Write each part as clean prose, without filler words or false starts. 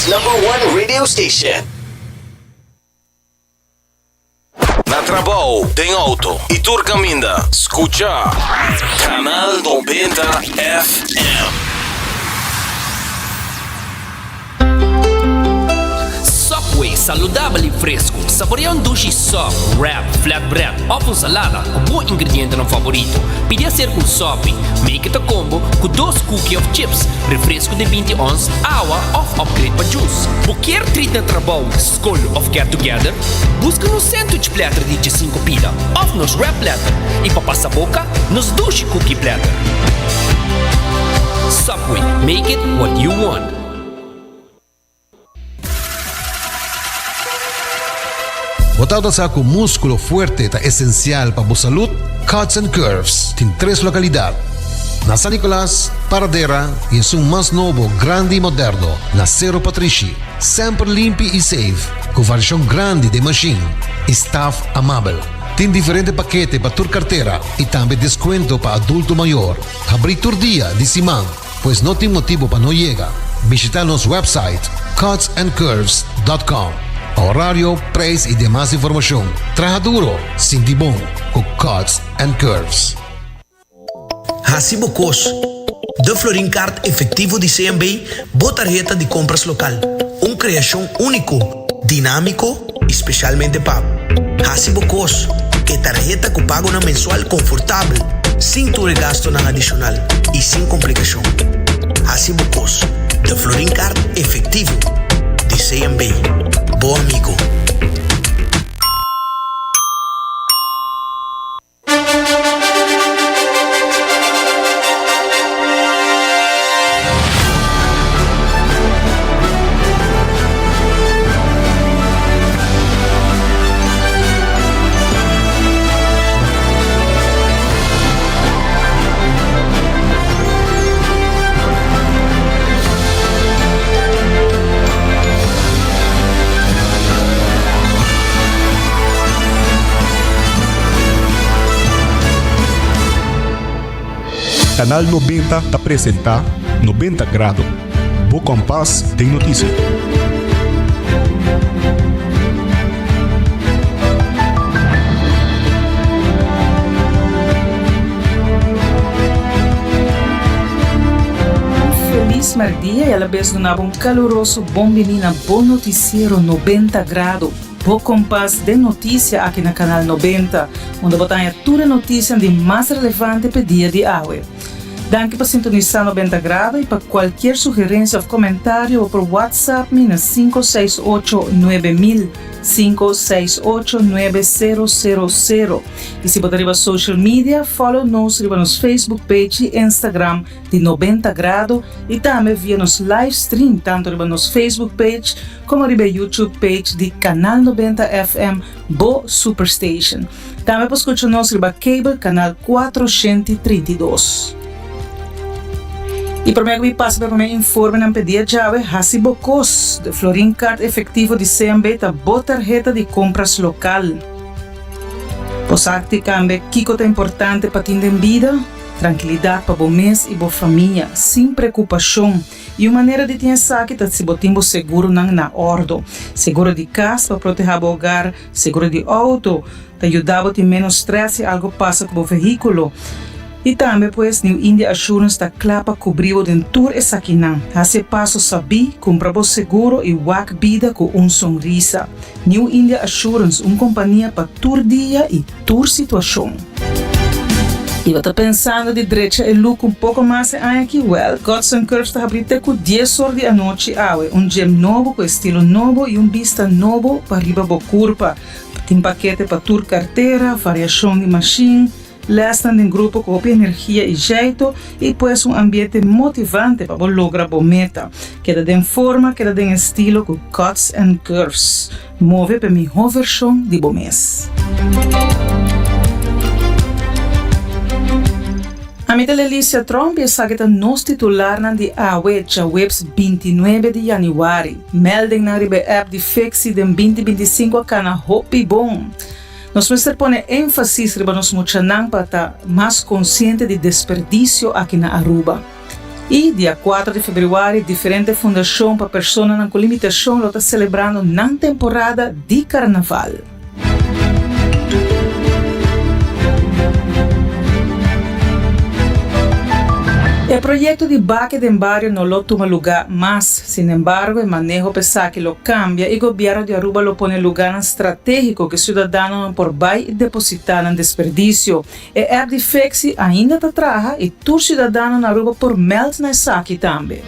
Aruba's number one radio station. Na trabou, den auto y tur caminda, scucha Canal 90 FM. Subway, saludabel y fresco. Saborea un dushi sub, wrap, flatbread of un salada cu bo ingredientenan favorito. Pidi hacer cu un sopi. Make it a combo cu dos cookie of chips, refresco di 20 ons, awa of upgrade pa juice. Bo kier treat na trabou, scol of get together? Busca nos sandwich platter di 15 pida of nos wrap platter y pa pasa boca, nos dushi cookie platter. Subway, make it what you want. Bo tabata sa ku múskulo fuerte ta esensial pa bo salud? Cuts and Curves tin tres lokalidat, na San Nicolas, Paradera i esun mas nobo, grandi i moderno, na Sero Patrishi. Semper limpi i safe, ku variashon grandi den mashin i staf amabel. Tin diferente pakete pa tur kartera i tambe deskuento pa adulto mayor. Habrí tur dia di siman. Pues no tin motibo pa no yega. Bishita nos website cutsandcurves.com pa horario, prijs y demas informacion. Traha duro, sinti bon cu Cuts and Curves. Hasi bo kos. De Florin Card Efectivo di CMB, bo tarheta di compras local. Un creacion unico, dinamico y specialmente pa bo. Hasi bo kos, e tarheta ku pagonan mensual konfortabel, sin tur e gastonan adishonal i sin komplikashon. Hasi bo kos, de Florin Card Efectivo di CMB. Bo amigo. Canal 90 ta presenta 90 Grado, bo kompas den notisia. Un felis merdia y alabes duna bo un caluroso bon bini na bo noticiero 90 Grado. Bo kompas den notisia aki na Kanal 90, unda bo ta haña tur e notisianan di mas relevante p'e dia di awe. Danki pa sintonisá 90 Grado i pa kualkier sugerensia òf komentario bo por WhatsApp mi na 568 9000, 568 9000. I si bo ta riba social media, follow nos riba nos Facebook page i Instagram di 90 Grado i tambe via nos live stream tantu riba nos Facebook page Como riba e YouTube page di Canal 90 FM, bo Superstation. Tambe por scucha nos riba cable canal 432. Y prome cu mi pasa pa e prome informenan p'e dia djawe, haci bo cos. De Florin Card Efectivo di CMB ta bo tarheta di compras local. Bo sa cambe kico ta importante pa tin den bida? Trankilidad pa bo mes y bo famia, sin preocupacion. I un manera di tin esaki ta si bo tin bo seguronan na òrdo. Seguro di kas pa protehá bo hogar, seguro di outo ta yuda bo tin ménos strès si algu pasa ku bo vehíkulo. I tambe pues New India Assurance ta kla pa kubrí bo den tur esakinan. Hasi e paso sabí, kumpra bo seguro i wak bida ku un sonrisa. New India Assurance, un kompania pa tur dia i tur situashon. I bo ta pensando di drecha e look un poko mas e aña aki? Wèl, Cuts and Curves ta habrí te ku dies or di anochi awe. Un gym nobo ku estilo nobo i un bista nobo pa riba bo kurpa. Tin pakete pa tur kartera, variashon di mashin, Lesnan den grupo ku hopi energia i jeito i pues un ambiente motivante pa bo logra bo meta. Keda den forma, keda den estilo ku Cuts and Curves. Move p'e mihó vershon di bo mes. Ami ta Lelicia Tromp i esaki ta nos titularnan di awe djaweps 29 di yanüari. Meldingnan riba e app di Fixi den 2025 a kana hopi bon. Nos mester pone énfasis riba nos muchanan pa ta mas konsiente di desperdisio aki na Aruba. Y dia cuatro di februari diferente fundacion pa personanan cu limitacion lo ta celebrando nan temporada di carnaval. E proyecto di bake den bario no lo tuma luga mas. Sinembargo, e maneho pa esaki lo cambia y gobierno di Aruba lo pone luganan strategico cu e ciudadanonan por bay y deposita nan desperdicio. E app di Fexi ainda ta traha y tur ciudadano na Aruba por meld na esaki tambe.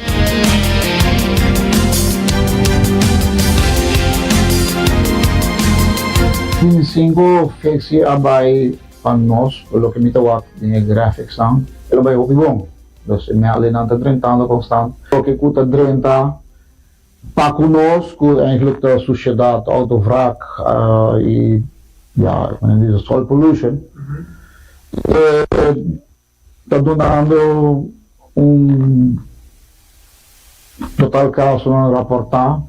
Tin cinco Fexi a bay pa nos, pa loke mi ta wak den e graphicsnan, el a bay hopi bon. Dus e meldennan ta drentando constant. Loke cu ta drenta Pa ku nos ku eigenlijk ta sushedat, autovrak i ya men bisa soil pollution ta dunando un total kasonan raportá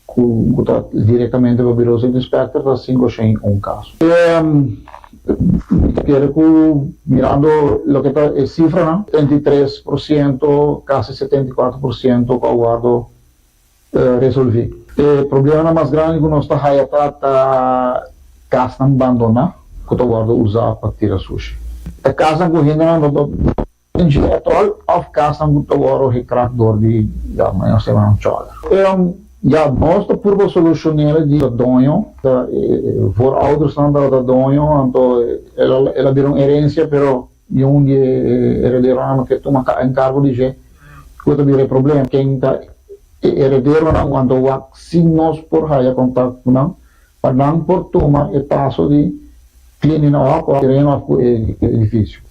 ku ta direktamente pa Bureau State Inspector ta 501 kaso. Mi ta kere ku mirando loke ta e sifranan, 73%, kasi 74% ku a wòrdu resolví. E problemanan mas grandi ku nos ta haya ta ta kasnan bandoná ku ta wòrdu usá pa tira sushi. Ta kasnan ku hendenan no ta Dje atol of kasnan ku ta wòrdu gekrak dor di ya nos ta yama nan chòler. Ya nos ta purba solushon'é di ta doño, ta e vooroudersnan tabata doño, anto el a bira un herensia pero niun di e herederonan no ke tuma enkargo di dje ku ta bira e problema. Ken ta e herederonan anto wak si nos por haya kontak ku nan pa nan por tuma e paso di cleaning up of tereno of ku e edifisio.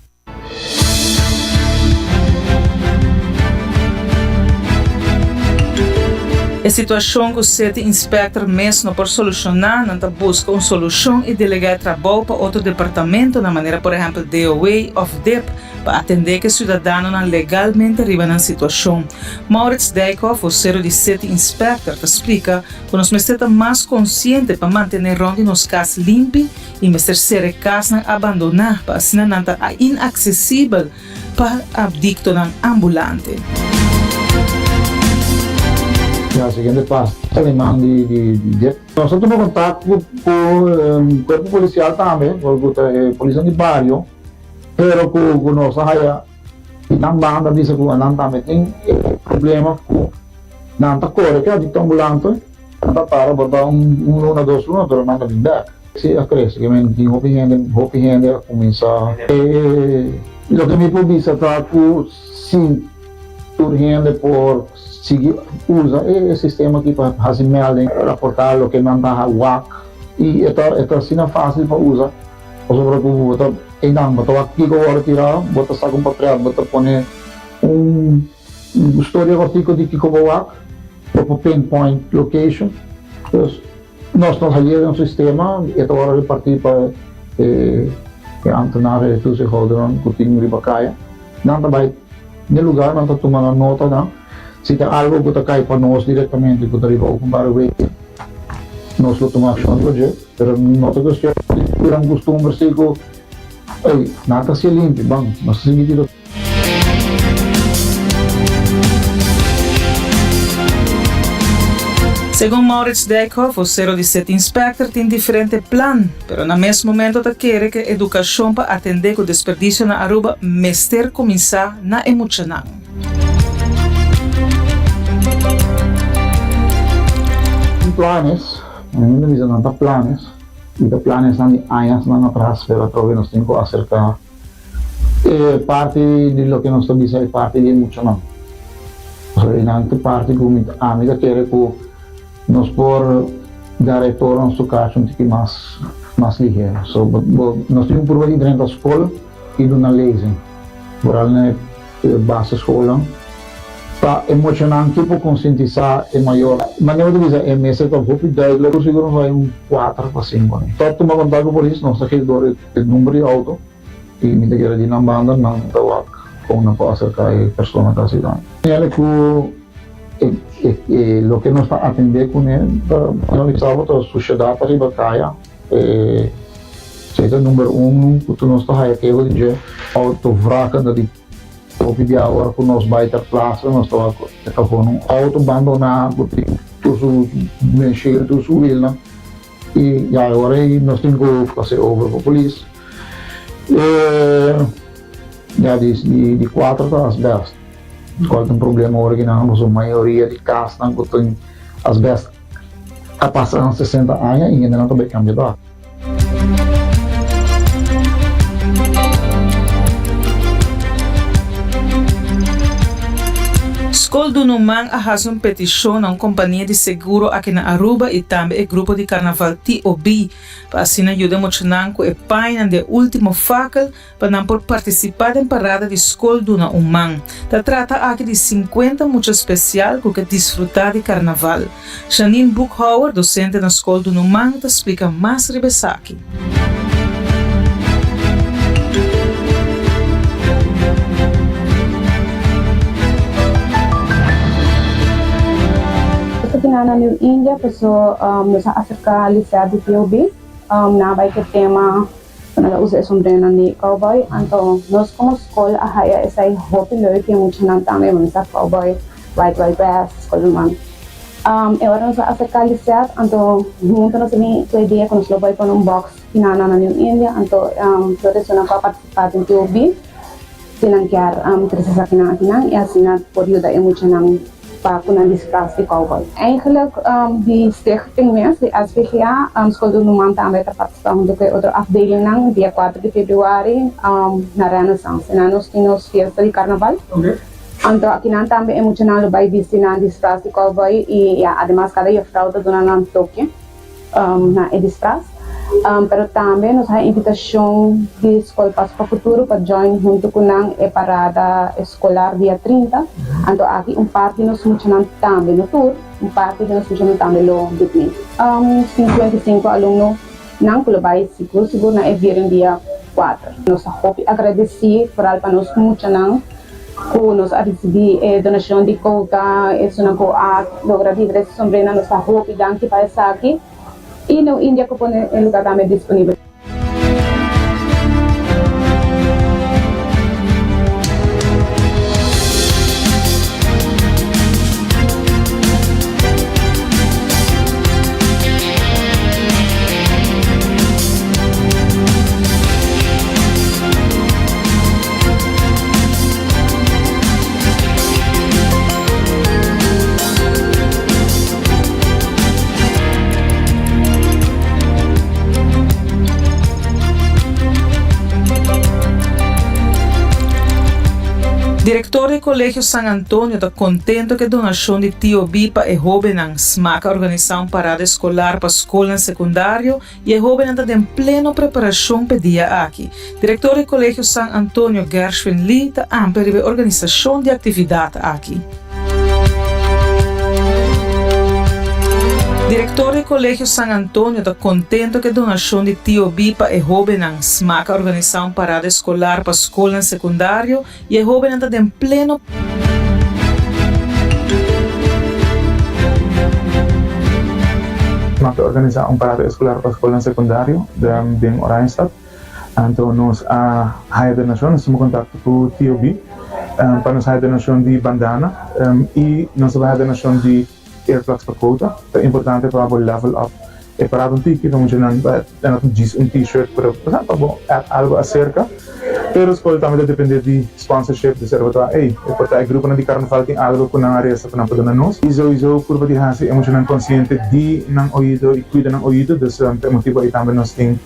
E situashon ku City Inspector mes no por solushoná, nan ta buska un solushon i delegá e trabou pa otro departamentonan manera por ehèmpel DOW òf dip pa atendé ku e siudadanonan legalmente riba nan situashon. Maurits Dijkhoff, vosero di City Inspector, ta splika ku nos mester ta mas konsiente pa mantené rònt di nos kas limpi I mester sera e kasnan abandoná pa asina nan ta inaksesibel pa adiktonan ambulante. Ya siguiente paso ta den man di dje. Nos a tuma kontak ku kuerpo polisial tambe, ku ta e polisnan di bario, pero ku nos a haya di nan banda bisa ku nan tambe tin e problema ku nan ta kore ku e adikto ambulante. Nan ta para por ta un luna, dos luna, pero nan ta bin bek. Si a crece, ke men tin hopi hende, hopi hende a cuminsa. E loke mi por bisa ta cu si tur hende por sigui usa e sistema aki pa haci melding, raporta loke nan ta wak, y e ta e ta asina facil pa usa, pasobra cu bo ta eynan bo ta wak kico worde tira, bo ta saca un papel, bo ta pone un. Un storia kortiko di kiko bo wak, bo por pinpoint location. Dus nos no haye den un sistema, e ta wòrdu repartí pa e ambtenaren, e toezichthoudernan ku tin riba kaya. Nan ta bai n'e lugar, nan ta tuma nan notanan. Si ta algu ku ta kai pa nos direktamente ku ta riba openbare wegen, nos lo tuma akshon riba dje. Pero no ta kuestion di bira un kustumber si ku, ey, nan ta hasié limpi, ban, nos ta sigui tira. Segun Maurits Dijkhoff, vocero di City Inspector, tin diferente plan, pero na mes momento ta kere cu e educacion pa atende cu desperdicio na Aruba mester cuminsa na e muchanan. Tin planes, mi no bisa nan ta planes, y ta planesnan di añasnan atras, pero atrobe nos tin cu acerca. E parti di loke nos ta bisa e parti di e muchanan. Pasobra einan ta e parti ku mi ami ta kere ku nos por gara e toro nos tokashi un tiki mas mas ligero. So bo bo nos tin un purba di drenta skol i duna lezing, foral na e basisschoolnan, pa e muchanan ki por konsientisá e mayor. Manera bo ta bisa e mester ta hopi duidelijk ku sigur nos a hay un kuater pa sinku. Tòg tuma kontak ku polis nos ta geef dor e number di auto. I mi ta kere di nan banda nan ta wak kon nan por aserká e persona ku a hasi daño. Señale ku e loke nos ta atendé kuné ta analisá bo ta sushedat ariba kaya. Esei ta number uno ku tur nos ta haya keho di dje, outo wrakken ta di. Hopi bia ora ku nos bai ter plaza nos ta wak e ta pone un outo bandoná ku tin tur su windshield, tur su wielnan i ya e ora ei nos tin ku pas'é over pa polis. E ya di di kuater ta asbèst kual ta un problema ora ki nan pasobra mayoria di kasnan ku tin asbèst a pasa nan sesenta aña i hendenan ta bai kambia dak. Skol Dunuman a hasi un petishon na un kompania di seguro aki na Aruba i tambe e grupo di karnaval TOB pa asina yuda e muchanan ku e pañanan di e ultimo fakel pa nan por partisipá den parada di Skol Duna un Man. Ta trata aki di sinkuenta mucha spesial ku ke disfrutá di karnaval. Janine Boekhouwer, dosente na Skol Duna un Man, ta splika mas riba esaki. Nos ta kina na New India paso nos a aserká Lisette di TOB. Nan a bai ku e tema. Nan a usa e sombreronan di cowboy, anto nos como scol a haya esai hopi leuk y e muchanan tambe, bo sa cowboy, wild wild west, scol normal. E ora nos a acerca Lisette, anto hunto nos a bin cu e idea cu nos lo bay pone un box kinana na New India, anto tur esunnan cu a participa den TOB, si nan kier trece esakinan akinan y asina por yuda e muchanan pa cu nan disfraz di cowboy. Eigenlijk di stichting mes, di SVGA, School de Numan tambe ta participa hunto cu e otro afdelingnan dia cuatro di februari na Renaissance. Ena nos tin nos fiesta di carnaval. Anto akinan tambe e muchanan lo bay bisti nan disfraz di cowboy y ya ademas cada juffrouw ta duna nan toke. na e disfraz. Pero tambe nos haña invitashon di Skol Paso pa Futuro pa join huntu ku nan e parada eskolar dia 30. Anto aki un parti di nos muchanan tambe, no tur, un parti di nos muchanan tambe lo bit mee. 55 alumnonan ku lo bai sigur sigur na e viering dia kuater. Nos ta hopi agradesí foral pa nos muchanan. Ku nos a risibí e donashon di Kouta, esunnan ku a logra libra e sombrenan, nos ta hopi danki pa esaki i New India ku pone e lugar tambe disponibel. Director di Colegio San Antonio ta contento cu e donacion di TOB pa e hobennan. Smaak a organisa un parada escolar pa scolnan secundario I e hóbennan ta den pleno preparashon p'e dia aki. Direktor di Kolegio San Antonio Gershwin Lee ta amplia riba e organisashon di aktividat aki. Direktor di Kolegio San Antonio ta kontento ku e donashon di TOB pa e hóbennan. Smaak a organisá un parada eskolar pa skolnan sekundario I e hóbennan ta den pleno. Nos ta organisá un parada eskolar pa skolnan sekundario den Oranjestad. Anto nos a haya donashon, nos tuma kontakto ku TOB pa nos haya donashon di bandana i nos a bai haya donashon di earplugs pa kouta. Ta importante pa bo level up e parada un tiki pa muchanan pa e no ta djis un t-shirt pero pa bo add algo acerca. Pero skol tambe ta depende di sponsorship dus er bo ta ey e por ta e gruponan di carnaval tin algo cu nan a resa pa nan por duna nos. Y souiso purba di haci e muchanan consciente di nan oido y cuida nan oido dus pa e motibo ey tambe nos tin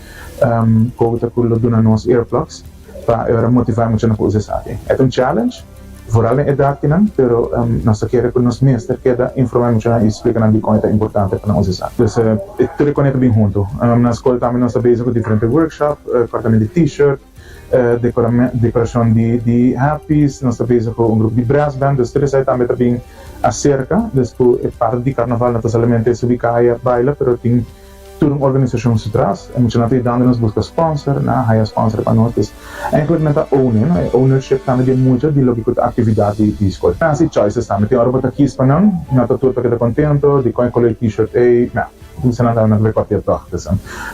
kouta cu lo duna nos earplugs. Pa e ora motivá e muchanan pa usa esaki. E ta un challenge, vooral den edat kinan, pero nos ta kere ku nos mester keda informá e muchanan i splika nan dikon e ta importante pa nan usa esaki. Dus tur e kone ta bin huntu. Na skol tambe nos ta bezig ku diferente workshop, kòrtament di t-shirt, dekorashon di happies, nos ta bezig ku un grupo di brass band, dus tur esei tambe ta bin aserka. Dus ku e parti di karnaval no ta solamente subi kaya baila, pero tin. Tur un organisashon su tras, e muchanan ta yudando nos buska sponsor, nan a haya sponsor pa nos, dus eigenlijk nan ta own e, no? E ownership tambe di e mucha di loke ku ta aktividat di di skol. Nan hasi choices tambe, tin ora bo ta kies pa nan, no ta tur ta keda kontento, dikon e kolor e t-shirt ei, mea, kuminsa nan ta nan ta bai papia tòg, dus.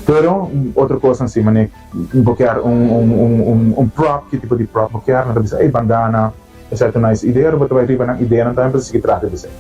Pero otro kosnan si, manera bo kier un un un un prop, ki tipo di prop bo kier, nan ta bisa, ey bandana. Esei ta un nice idea, bo ta bai riba nan ideanan tambe pa sigui traha riba esei.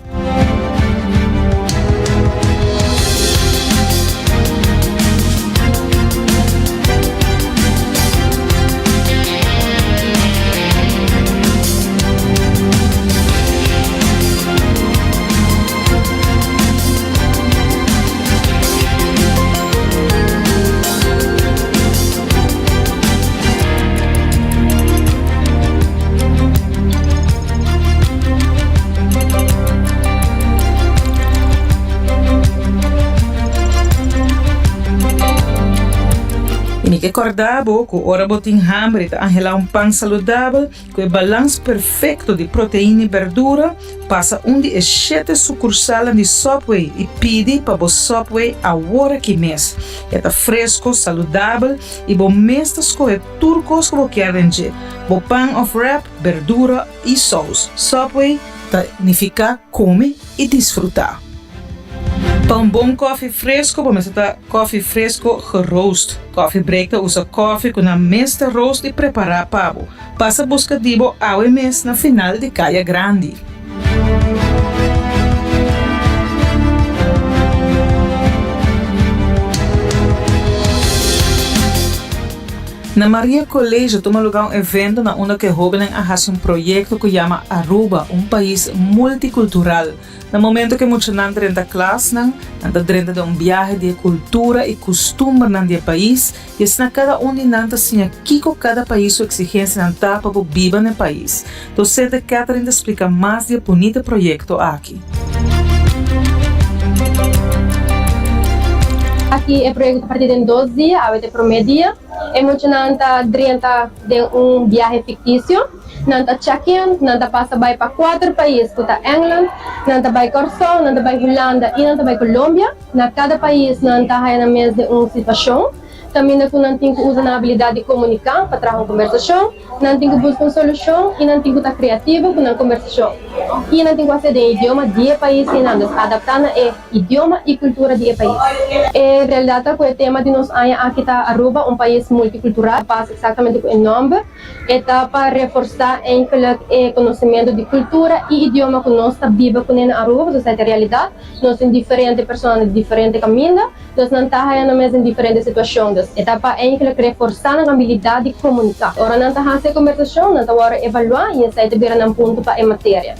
I mi ke kòrda bo ku ora bo tin hamber i ta anhelá un pan saludabel ku e balans perfekto di proteina i bèrdura, pasa un di e shete sukursalnan di Subway i pidi pa bo Subway awor aki mes. E ta fresko, saludabel i bo mes ta skohe tur kos ku bo kier den dje, bo pan òf wrap, berdura i sous. Subway ta nifiká kome i disfrutá. Pa un bon kòfi fresko bo mester ta kòfi fresko geroost. Coffee Break ta usa kòfi ku nan mes ta roost i prepará pa bo. Pasa buska di bo awe mes na final di Kaya Grandi. Na Maria College a tuma lugar un evento na unda cu e hobennan a haci un proyecto cu yama Aruba, un pais multicultural. Na momento cu e muchanan drenta klasnan, nan ta drenta den un biahe di e cultura y custumbernan di e pais y asina cada un di nan ta siña kico cada pais su exigencianan ta pa bo biba na e pais. Docente Catherine ta splica mas di e bunita proyecto aki. Aki e proyecto ta parti den dos dia, awe ta e prome dia. E muchanan ta drenta den un biahe ficticio. Nan ta check in, nan ta pasa bai pa kuater pais ku ta England, nan ta bai Kòrsou, nan ta bai Hulanda i nan ta bai Colombia. Na kada pais nan ta haya nan mes den un situashon kaminda ku nan tin ku usa nan abilidat di komuniká pa traha un kombersashon, nan tin ku buska un solushon i nan tin ku ta kreativo ku nan kombersashon. I nan tin ku hasié den idioma di e pais einan, dus adaptá na e idioma i kultura di e pais. E realidat ta ku e tema di nos aña aki ta Aruba, un pais multikultural, pas eksaktamente ku e nòmber. E ta pa reforsá enkele e konosementu di kultura i idioma ku nos ta biba kuné na Aruba, pasobra esei ta e realidat. Nos tin diferente persona di diferente kaminda, dus nan ta haña nan mes den diferente situashon. Dus e ta pa enkele reforsá nan abilidat di komuniká. Ora nan ta hasi e kombersashon, nan ta wòrdu evaluá i esei ta bira nan punto pa e materia.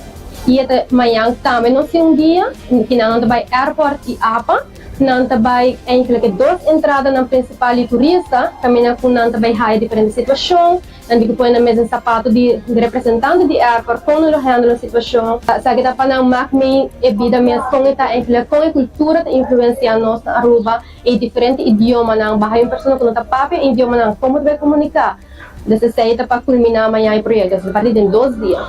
I e ta mañan tambe nos tin un dia kinan nan ta bai airport i apa. Nan ta bai enkele ke dos entradanan prinsipal di turista, kaminda ku nan ta bai haya diferente situashon. Nan tin ku pone nan mes den sapato di representante di airport, kon nan lo handle un situashon. Esaki ta pa nan mak mei e bida mes, kon e ta enkele, kon e kultura ta influensia nos na Aruba, e diferente idiomanan. Bo haya un persona ku no ta papia e idiomanan, kon bo ta bai komuniká? Des esei ta pa kulminá maña e proyekto. Esei ta parti den dos dia.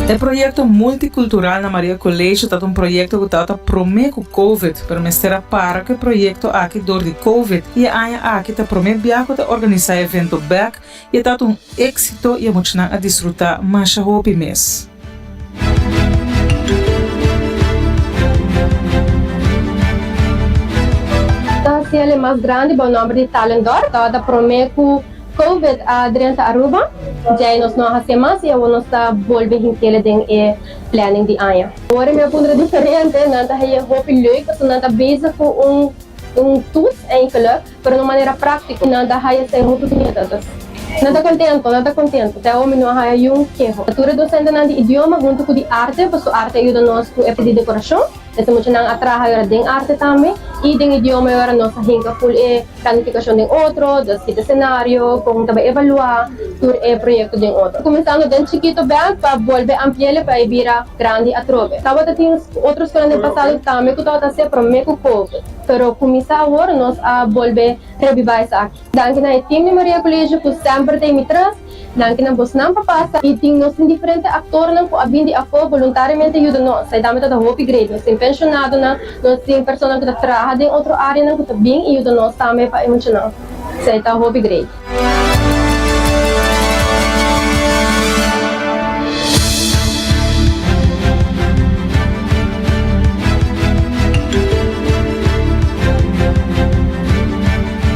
E proyekto multikultural na Maria College ta un proyekto ku tabata promé ku Covid, pero mester a para ku e proyekto aki dor di Covid i e aña aki ta promé bia ku ta organisá e evento bèk I e tabata un éksito i e muchanan a disfrutá masha hopi mes. Ta hasi el e mas grandi bou nòmber di Talentdorp. Tabata promé ku Covid a drenta Aruba. Djei nos no a hasié mas i awor nos ta bolbe hinkele den e planning di aña. Awor e mi a puntra diferente, nan ta haye hopi leuk pasobra nan ta bezig ku un un toets eigenlijk. Pero na un manera práktiko. Nan ta haya esei hopi bunita. Dus, nan ta kontento, nan ta kontento. Te awo mi no a haya yun keho. Tur e dosentenan di idioma huntu ku di arte, paso arte a yuda nos ku e di dekorashon. Esei muchanan a traha yora den arte tambe. I den idioma yora nos a hinka ful e planifikashon den otro, dus kita senario, kon ta bai evaluá tur e proyekto den otro. Kuminsando den chikito bèk pa bolbe ampli'el pa e bira grandi atrobe. Tabata tin otro skolan den pasado tambe ku tabata hasié promé ku covid. Pero cuminsa awor nos a bolbe rebiba esaki. Danki na e team di Maria Colegio cu semper ta imi tras, danki na bosnan pa pasa y tin nos tin diferente actornan cu a bin di afo voluntariamente yuda nos. Esai tambe ta ta hopi great. Nos tin pensionadonan, nos tin personanan cu ta traha den otro areanan cu ta bin y yuda nos tambe pa e muchanan. Esai ta hopi great.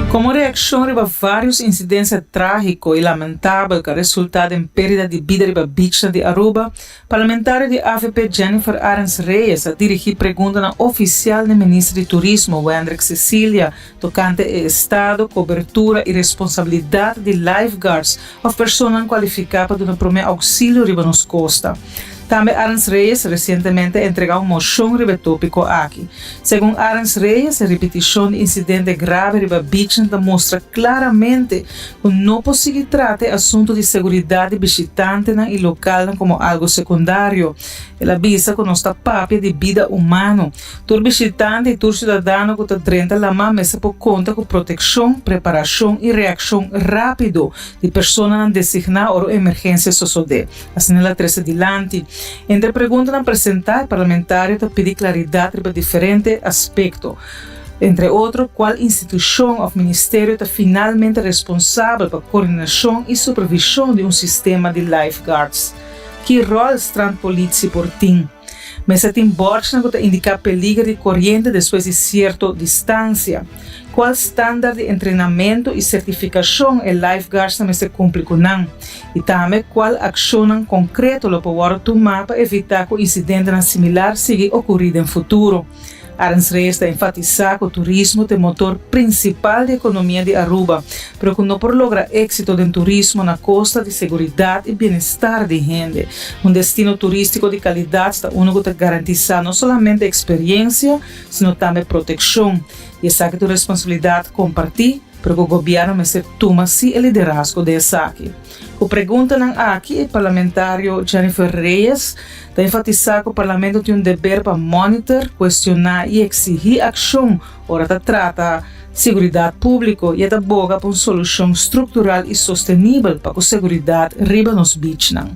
Komo reakshon riba vários insidensia trágiko i lamentabel ku a resultá den pérdida di bida riba bichnan di Aruba, parlamentario di avp Jennifer Arends Reyes a dirigí preguntanan ofisial n'e minister di Turismo Wendrick Cecilia tokante e estado, kobertura i responsabilidat di lifeguards òf personanan kualifiká pa duna promé ouksilio riba nos kosta. Tambe Arends Reyes resientemente a entregá un moshon riba e tópiko aki. Segun Arends Reyes, e ripitishon di insidente grave riba bichnan ta mustra klaramente ku no por sigui trata e asuntu di seguridat di bishitantenan i lokalnan komo algu sekundario. El a bisa ku nos ta papia di bida humano. Tur bishitante i tur siudadano ku ta drenta lamá mester por konta ku protekshon, preparashon i reakshon rápido di personanan designá ora un emergensia sosodé. Asina el a trese dilanti. Entre preguntanan presentá, e parlamentario ta pidi klaridat riba diferente aspekto. Entre otro, kual institushon òf ministerio ta finalmente responsabel pa koordinashon i supervishon di un sistema di lifeguards? Ki ròl strandpolitie por tin? Mester tin bòrchnan ku ta indiká peliger di koriente despues di sierto distansia. Kual standaard di entrenamentu i sertifikashon e lifeguardsnan mester kumpli ku nan? I tambe kual akshonnan konkreto lo por wòrdu tumá pa evitá ku insidentenan similar sigui okurí den futuro? Arends Reyes ta enfatisá ku turismo ta e motor prinsipal di ekonomia di Aruba, pero ku no por logra éksito den turismo na kosta di seguridat i bienestar di hende. Un destino turístiko di kalidat ta unu ku ta garantisá no solamente eksperiensia, sino tambe protekshon. I esaki ta un responsabilidat kompartí, pero ku gobièrnu mester tuma si e liderazgo den esaki. Ku preguntanan aki, e parlamentario Jennifer Reyes ta enfatisá ku parlamento tin un deber pa monitor, kuestioná i eksihí akshon ora ta trata seguridat públiko i e ta boga pa un solushon struktural i sostenibel pa ku seguridat riba nos bichnan.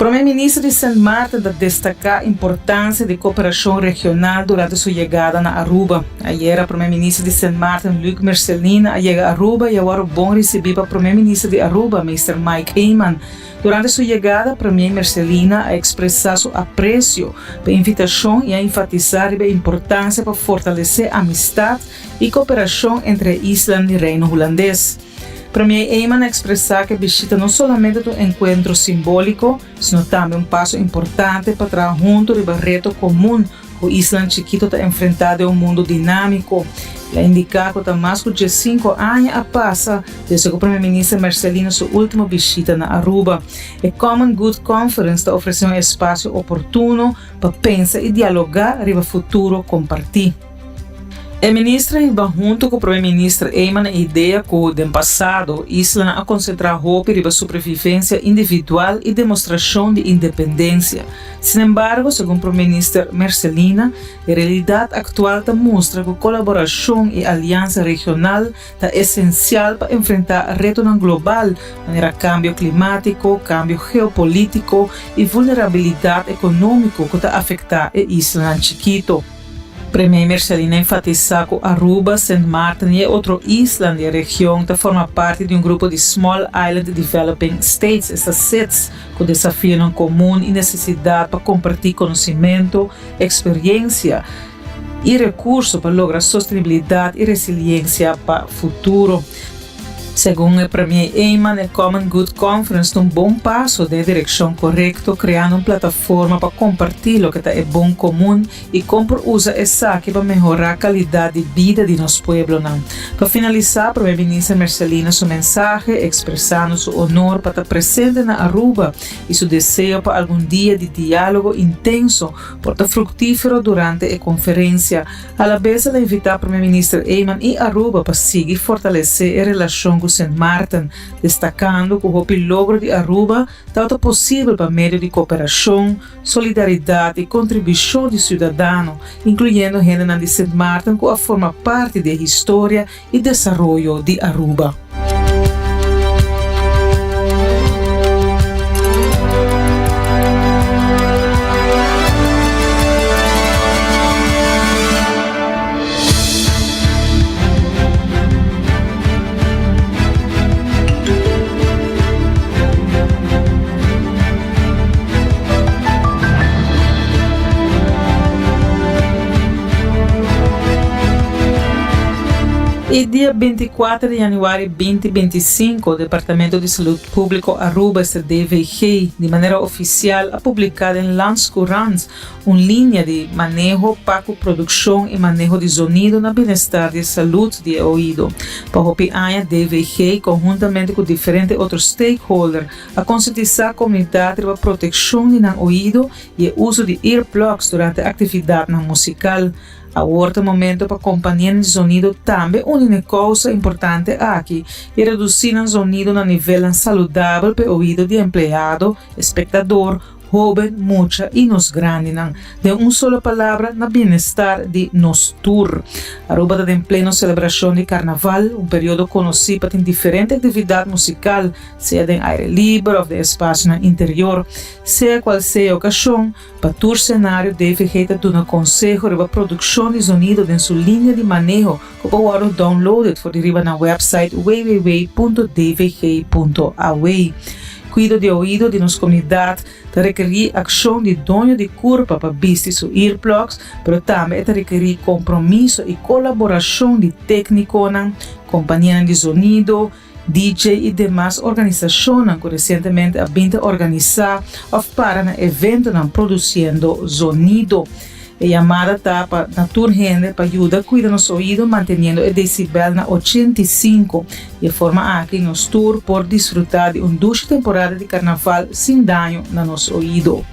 Prome Minister di Sint Maarten ta destaca importancia di cooperacion regional durante su yegada na Aruba. Ayera Prome Minister di Sint Maarten Luc Mercelina a yega Aruba y a worde bon ricibi pa Prome Minister di Aruba, Meester Mike Eman. Durante su yegada, Premier Mercelina a ekspresá su apresio pa e invitashon i a enfatisá riba e importansia pa fortalesé amistat i koperashon entre e islanan di Reino Hulandes. Premier Eman a ekspresá ku e bishita no solamente ta un enkuentro simbóliko, sino tambe un paso importante pa traha huntu riba reto komun ku islanan chikito ta enfrentá den un mundu dinámiko. El a indiká ku ta mas ku diesinko aña a pasa desde ku Prome Minister Mercelina su último bishita na Aruba. E Common Good Conference ta ofresé un espasio oportuno pa pensa i dialogá riba futuro kompartí. E minister a hiba hunto ku Prome Minister Eman e idea ku, den pasado, islanan a konsentrá hopi riba sobrevivensia individual i demostrashon di independensia. Sinembargo, segun Prome Minister Mercelina, e realidat aktual ta mustra ku kolaborashon i aliansa regional ta esensial pa enfrentá retonan global manera kambio klimátiko, kambio geopolítiko i vulnerabilidat ekonómiko ku ta afektá e islanan chikito. Premier Mercelina enfatisá ku Aruba, Sint Maarten i e otro islan di e region ta forma parti di un grupo di Small Island Developing States, esta SIDS, ku desafionan komun i nesesidat pa kompartí konosimentu, eksperiencia i rekurso pa logra sostenibilidat i resiliensia pa futuro. Segun e Premier Eman, e Common Good Conference ta un bon paso den e direkshon korekto, kreando un plataforma pa kompartí loke ta e bon komun i kon por usa esaki pa mehorá kalidat di bida di nos pueblonan. Pa finalisá, Prome Minister Mercelina su mensahe, ekspresando su honor pa ta presente na Aruba i su deseo pa algun dia di diálogo intenso por ta fruktífero durante e konferensia, Alabes el a invitá Prome Minister Eman i Aruba pa sigui fortalesé e relashon ku Sint Maarten, destakando ku hopi logro di Aruba tabata posibel pa medio di koperashon, solidaridat i kontribushon di siudadano, inkluyendo hendenan di Sint Maarten ku a forma parti di e historia i desaroyo di Aruba. E dia bintikuater di januari binti bintisinko, Departamento di Salud Publico Aruba, esta DVG, di manera oficial a publica den Landscourant un linea di maneho pa cu produccion y maneho di zonido na bienestar di e salud di e oido. Pa hopi aña DVG, conhuntamente cu diferente otro stakeholder, a concientisa comunidad riba proteccion di nan oido y e uso di earplugs durante actividadnan musical. Awor ta momento pa kompanianan di zonido tambe uni na e kousa importante aki i redusí nan zonido na nivelnan saludabel pa e oido di empleado, espektador, hóben, mucha i nos grandinan. Den un solo palabra, na bienestar di nos tur. Aruba ta den pleno selebrashon di Karnaval, un periodo konosí pa tin diferente aktividat musikal, sea den aire liber òf den espasionan interior. Sea kual sea e okashon, Pa tur senario DVG ta duna konseho riba produkshon di zonido den su linia di maneho ku por wòrdu downloaded for di riba nan wèpsait www.dvg.aw. Kuido di oido di nos komunidat ta rekerí akshon di doño di kurpa pa bisti su earplugs, pero tambe e ta rekerí kompromiso i kolaborashon di téknikonan, kompanianan di zonido, DJ i demas organisashonnan ku resientemente a bin ta organisá òf para na eventonan produsiendo zonido. E yamada ta pa na tur hende pa yuda kuida nos oido manteniendo e desibel na 85. Di e forma aki nos tur por disfrutá di un dushi temporada di karnaval sin daño na nos oido.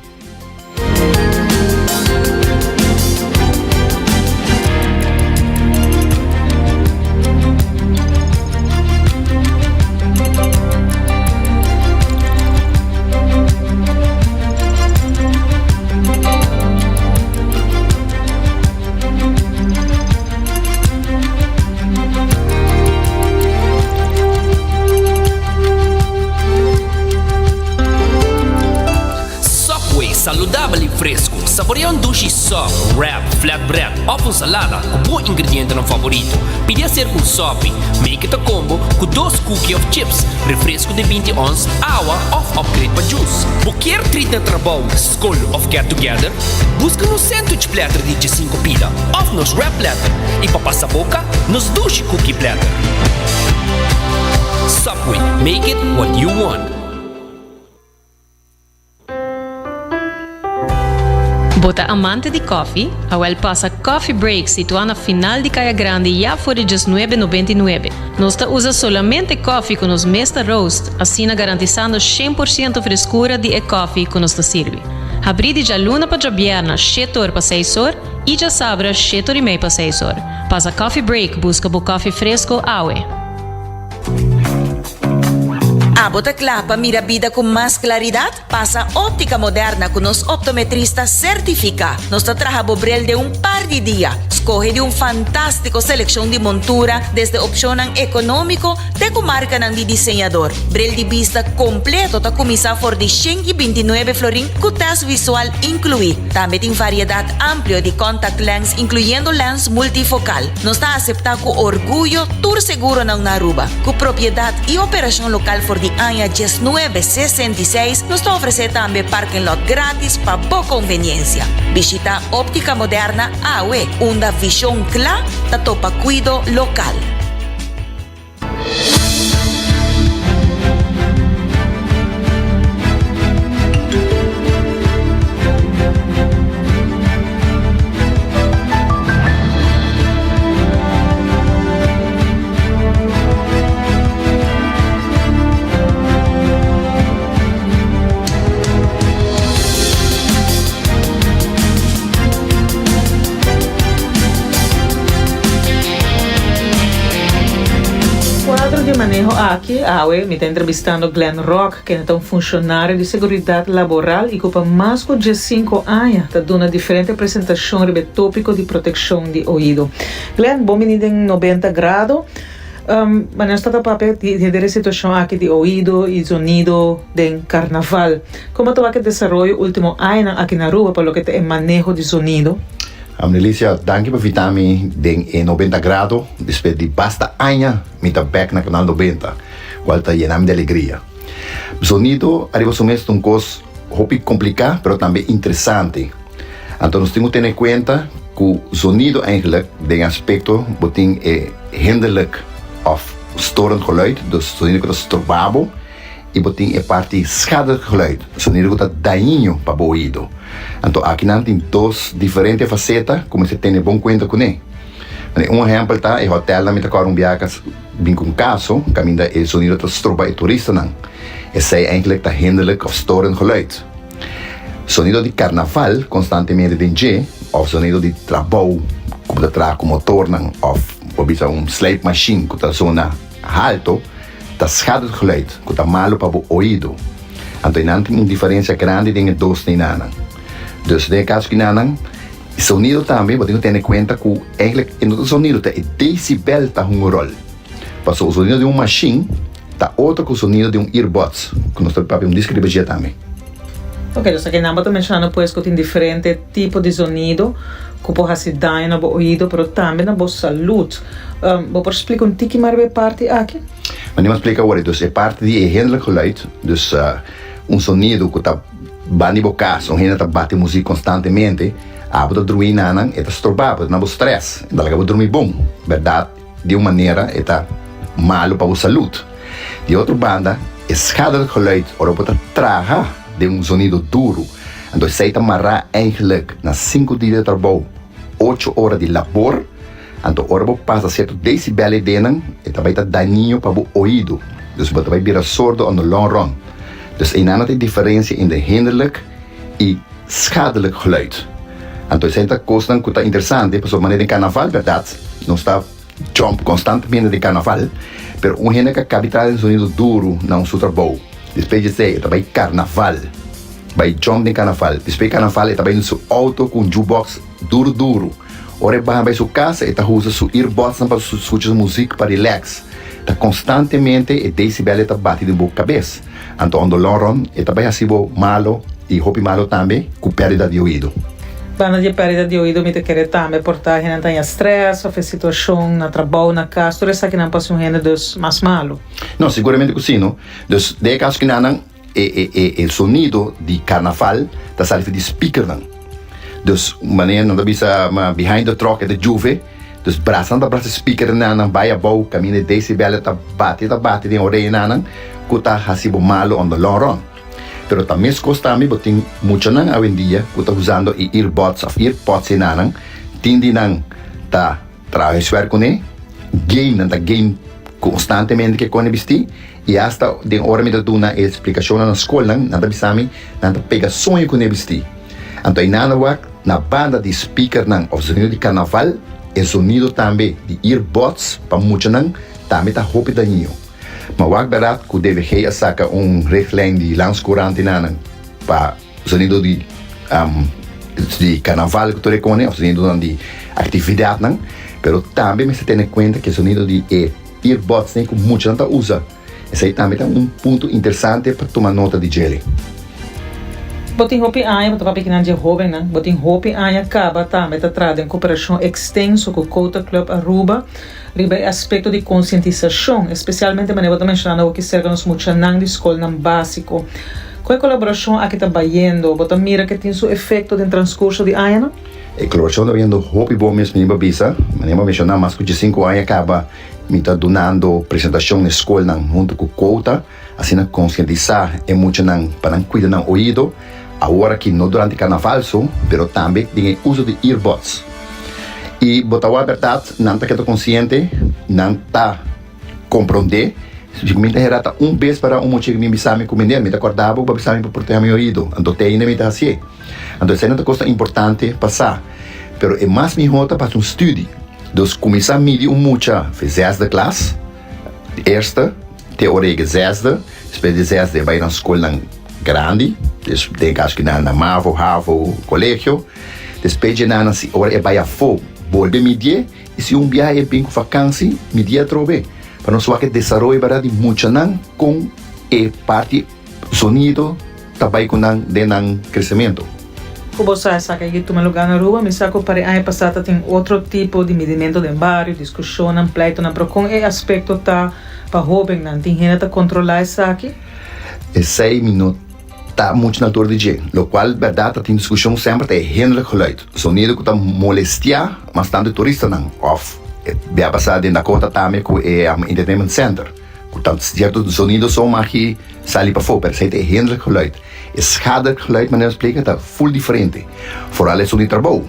Subway, saludabel i fresku. Saborea un dushi sub, wrap, flatbread òf un salada ku bo ingredientenan favorito. Pidi aser ku un sopi. Make it a combo ku dos cookie òf chips, refresku di binti ons, awa òf upgrade pa juice. Bo kier treat na trabou, skol òf get together? Buska nos sandwich platter di djesinku pida òf nos wrap platter i pa pasa boka, nos dushi cookie platter. Subway, make it what you want. Bo ta amante di koffie? Awel pasa Coffee Break situá na final di Kaya Grandi ya for di diesnuebe nobenta i nuebe. Nos ta usa solamente koffie ku nos mes ta roast, asina garantisando shen por siento freskura di e koffie ku nos ta sirbi. Habrí di djaluna pa djabièrna shete or pa seis or i djasabra shete or i mei pa seis or. Pasa Coffee Break buska bo koffie fresko awe. Abo ta kla pa mira bida ku mas klaridat? Pasa Óptica Moderna ku nos optometrista sertifiká. Nos ta traha bo bril den un par di dia. Skohe di un fantástiko selekshon di montura, desde opshonnan ekonómiko te ku markanan di diseñador. Bril di bista kompleto ta kuminsá for di 129 florin ku tèst visual inkluí. Tambe tin variedat amplio di contact lens inkluyendo lens multifokal. Nos ta aseptá ku orguyo tur seguronan na Aruba. Ku propiedat i operashon lokal for di aña diesnuebe sesenta i seis, nos ta ofresé tambe parking lot gratis pa bo konveniensia. Bishitá Óptica Moderna awe, unda vishon kla ta topa kuido lokal. Kuadro di maneho aki, awe mi ta entrevistando Glenn Rock, kende ta un funshonario di seguridat laboral i ku pa mas ku diesinko aña ta duna diferente presentashon riba e tópiko di protekshon di oido. Glenn, bon bini den Nobenta Grado. Nos ta ta papia di henter e situashon aki di oido i zonido den karnaval. Komo ta wak e desaroyo último añanan aki na Aruba pa loke ta e maneho di zonido? Amnelicia, danki pa invita mi den e 90 Grado. Despues di basta aña mi ta bek na Canal 90, cual ta yena mi di alegria. Zonido ariba su mes ta un cos hopi complica pero tambe interesante. Anto nos tin cu tene cuenta. Ku zonido eigenlijk den aspekto bo tin e hinderlijk of storend geluid, dus zonido ku ta stroba bo, i bo tin e parti schadelijk geluid, zonido ku ta dañino pa bo oido. Anto akinan tin dos diferente faseta ku mester tene bon kuenta kuné. Manera un ehèmpel ta e hotèlnan mi ta kòrda un biaha ku bin ku un kaso kaminda e zonido ta stroba e turistanan. Esei eigenlijk ta hinderlijk of storend geluid. Sonido di karnaval konstantemente den dje òf sonido di trabou ku bo ta traha ku motornan òf bo bisa un slijpmashin ku ta zona halto ta schadelijk geluid ku ta malu pa bo oido. Anto einan tin un diferensia grandi den e dos neinanan. Dus den e kaso kinanan sonido tambe bo tin ku tene kuenta ku eigentlik e no ta sonido ta e desibel ta hunga un ròl. Pasobra sonido di un mashin ta otro ku sonido di un earbuds ku nos ta papia un diski riba dje tambe. Ok, dus aki nan bo ta menshonando pues ku tin diferente tipo di zonido ku por hasi daño na bo oido pero tambe na bo salud. Bo por splika un tiki mas riba e parti aki? Mane mi a splika awor, dus e parti di e hinderlijk geluid, dus un sonido ku ta banda di bo kas, un hende ta bati muzik konstantemente, abo ta drumi na nan, e ta stroba bo, e ta duna bo stress, e ta laga bo drumi bon, bèrdat? Di un manera e ta malu pa bo salud. Di otro banda, e schadelijk geluid ora bo ta traha den un zonido duru, anto esei ta mará eigenlijk na sinku dia di trabou, ocho ora di labor, anto ora bo pasa sierto decibel ei denan, e ta bai ta dañino pa bo oido, dus bo ta bai bira sordo on the long run. Dus einan ta e diferencia entre hinderlijk i schadelijk geluid. Anto esei ta kosnan ku ta interesante pasobra manera den karnaval bèrdat nos ta jump konstantemente den karnaval pero un hende ka kabi traha den sonido duru na un su trabou despues di esei e ta bai karnaval bai jump den karnaval despues di karnaval e ta bai den su outo ku un jukebox duru duru ora e baha bai su kas e ta usa su earbudsnan pa skucha su muzik pa relax ta konstantemente e decibel e ta bati den bo kabes. Anto on the long run e ta bai hasi bo malo y hopi malo tambe cu perdida di oido. Banda di e perdida di oido mi ta kere tambe por ta hendenan ta haña stress of e situacion na trabou, na cas, tur esakinan por hasi un hende dus mas malo. No, seguramente cu si no. Dus den e caso kinanan e e e e sonido di carnaval ta sali for di speakernan. Dus manera nan ta bisa ma behind the truck e ta juve. Dus brasanan ta brasa speakernan bai abou kaminda e decibel ta bati ta bati den oreyanan ku ta hasi bo malu on the long run. Pero ta meskos tambe bo tin muchanan awendia ku ta usando e earbuds of earpods enanan, tin di nan ta traha huiswerk kuné, game nan ta game konstantemente ke kone bisti i asta den ora mi ta duna e splikashonnan na skolnan nan ta bisa mi nan ta pega soño kuné bisti. Anto einan a wak na banda di speakernan of zonido di carnaval, e zonido tambe di earbuds pa muchanan tambe ta hopi dañio. Ma wak berdad cu DVG a saca un richtlijn di landscourantenanan pa zonido di di carnaval cu tur e cone of zonidonan di actividadnan, pero tambe mester tene cuenta cu e zonido di e earbudsnan cu muchanan ta usa. Esei tambe ta un punto interesante pa tuma nota di djele. Bo tin hopi aña bo ta papia kinan dje hobennan. Bo tin hopi aña kaba tambe ta traha den koperashon ekstenso ku Quota Club Aruba riba e aspekto di konsientisashon, espesialmente manera bo ta menshonando awoki serka nos muchanan di skolnan básiko. Kon e kolaborashon aki ta bayendo? Bo ta mira ke tin su efekto den transkurso di añanan? E kolaborashon ta bayendo hopi bon mes, mi a bisa. Manera bo a menshoná, mas ku diesinku aña kaba Mi ta dunando presentacion na e scolnan hunto cu Quota, asina concientisa e muchanan pa nan cuida nan oido, awor aki no durante carnaval so, pero tambe den e uso di earbuds. Y bo ta wak berdad, nan ta keda conciente, nan ta compronde. Si mi ta hera ta un bes para un mucha mi bisa mi cu meneer, mi ta corda bo pa bisa mi pa proteha mi oido, anto te ainda mi ta hacié. Anto esei nan ta cosnan importante pa sa, pero e mas miho ta pa haci un studie. Dus kuminsá midi un mucha fe zesde klas, eerste, te ora yega zesde, despues di zesde e bai na skolnan grandi, dus den kaso ki nan na mavo, havo, kolegio, despues dje nan si ora e bai afó bolbe midié i si un biaha e bin ku fakansi midié atrobe pa nos wak e desaroyo bèrdat di muchanan kon e parti zonido ta bai ku nan den nan kresementu. Ku bo sa esaki a tuma lugá na Aruba? Mi sa ku par e aña pasá ta tin otro tipo di midimentu den bario, diskushonnan, pleitonan, pero kon e aspekto ta pa hóbennan? Tin hende ta kontrolá esaki? Esei mi no. ta muchu na altura di dje. Lokual bèrdat ta tin diskushon semper ta e hinderlijk geluid, sonido ku ta molestiá mas tantu e turistanan òf bia pasá den Dakota tambe ku e entertainment center ku ta sierto sonido so magi sali pafó pero esei ta e hinderlijk geluid. E schadelijk geluid manera nos splika ta ful diferente, foral esun di trabou.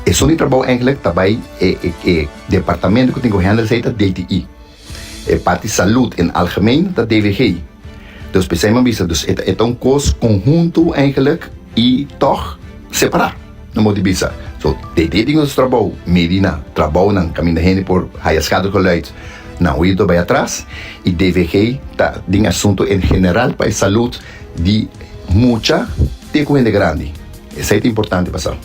Esun di trabou eigenlijk ta bai e e departamento ku tin ku handle esei ta DTI. E parti salud in algemeen ta DVG. Dus p'esei mi a bisa, dus e ta e ta un kos konhunto eigenlijk i tòg separá, no por di bisa. So, DTI tin su trabou, midi na trabounan kaminda hende por haya schadelijk geluid na oido bai atras i DVG ta den asunto en general pa e salud di mucha te ku hende grandi. Esei ta importante pa sa.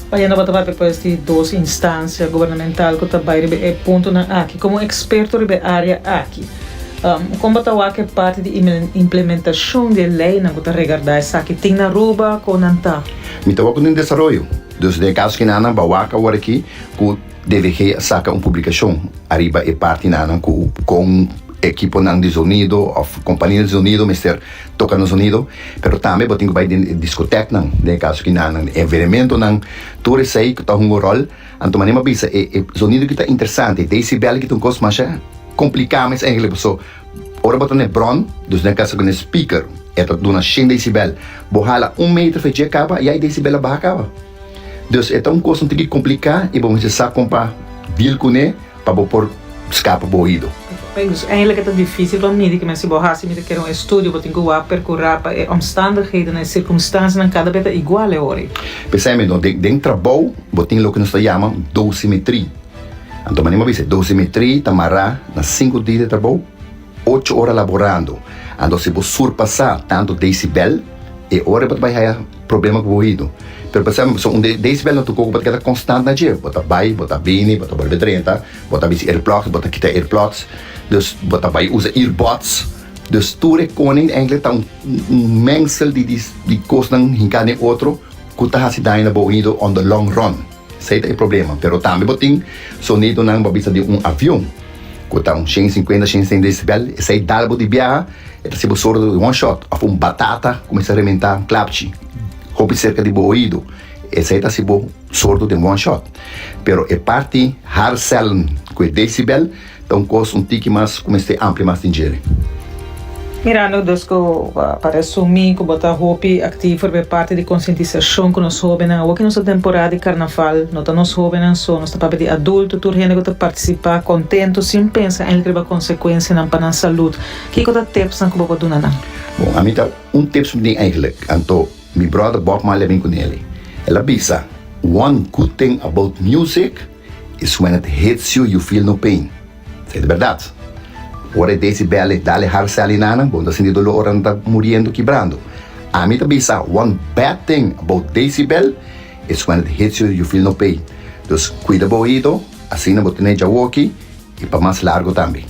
Bayendo bo ta papia pues di dos instancia gubernamental cu ta bay riba e puntonan aki. Como experto riba e area aki, con bo ta wak e parti di implementacion di e leynan cu ta regarda esaki? Tin na Aruba? Con nan ta? Mi ta wak cu tin desaroyo. Dus den e caso kinanan bo a wak awor aki cu DVG a saca un publicacion ariba e partinanan cu con ekiponan di zonido of compania di zonido mester toca na zonido, pero tambe bo tin cu bay den e discoteknan, den e caso ki nan e evenementonan, tur esey cu ta hunga un rol. Anto manera mi a bisa e e zonido ki ta interesante, e decibel ki ta un cos masha complica mes eigenlijk, paso ora bo ta na e bron, dus den e caso cu na e speaker, e ta duna shen decibel, bo hala un meter fe dje caba, ya e decibel a baha caba. Dus e ta un cos un tiki complica y bo mester sa con pa deal cune. Pa bo por skapa bo oido. Dus eigenlijk e ta dificil pa midi kimen si bo haci mi ta kere un estudio bo tin cu wak percura pa e omstandigheden e circumstancianan cada be ta igual e ora. P'esei mi no den trabou bo tin loke nos ta yama dosimetri. Anto manera mi a bisa dosimetri ta mará na sinku dia di trabou ocho ora laborando. Anto si bo surpasá tantu decibel e ora bo ta bai haya problema ku bo oido. Pero por esempel pasobra un decibel no ta koko bo ta keda konstant na dje. Bo ta bai, bo ta bini, bo ta bolbe drenta, bo ta bisti earplugs, bo ta kita earplugs, dus bo ta bai usa earbuds. Dus tur e koning eindelijk ta un mengsel di di kosnan hinká den otro ku ta hasi daño na bo oido on the long run. Esei ta e problema. Pero tambe bo tin sonidonan bo a bisa di un avion ku ta un 150, 160 decibel. Esei dal bo di biaha e ta hasi bo sordo di one shot. Òf un batata kuminsá rementá un klapchi hopi serka di bo oido. Esei ta hasi bo sordo den one shot. Pero e parti haarcellen ku e decibel Ta un kos un tiki mas ku mester amplia mas den djere. Mirando dus ku pa resumí ku bo ta hopi aktivo riba e parti di konsientisashon ku nos hóbennan. Awor ki nos ta temporada di karnaval, no ta nos hóbennan so, nos ta papia di adulto, tur hende ku ta partisipá kontentu sin pensa eindelijk riba konsekuensianan pa nan salud. Kiko ta tipsnan ku bo por duna nan? Bon, ami ta un tips mi tin eindelijk, anto mi brother Bob Marley a bin ku neli. El a bisa, One good thing about music is when it hits you, you feel no pain. Esei ta bèrdat. Ora e decibel e dal e hard sali na nan, bo no ta sinti doló ora nan ta muriendo, kibrando. Ami ta bisa, one bad thing about decibel is when it hits you, you feel no pain. Dus kuida bo oido, asina bo tene djawoki i pa mas largo tambe.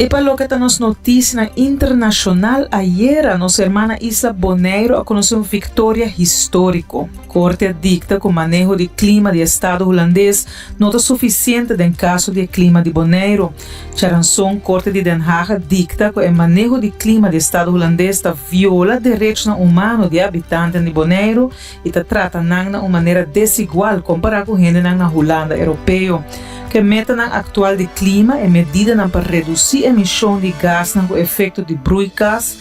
I pa loke ta nos notisianan internashonal, ayera nos hermana isla Boneiru a konosé un viktoria históriko. Korte a dikta ku maneho di klima di estado hulandes no ta sufisiente den kaso di e klima di Boneiru. Charanson Korte di Den Haag a dikta ku e maneho di klima di estado hulandes ta viola derechonan humano di e abitantenan di Boneiru i ta trata nan na un manera desigual kompará ku hendenan na Hulanda Europeo. Ku e metanan aktual di klima, e medidanan pa redusí emishon di gasnan ku efekto di broeikas,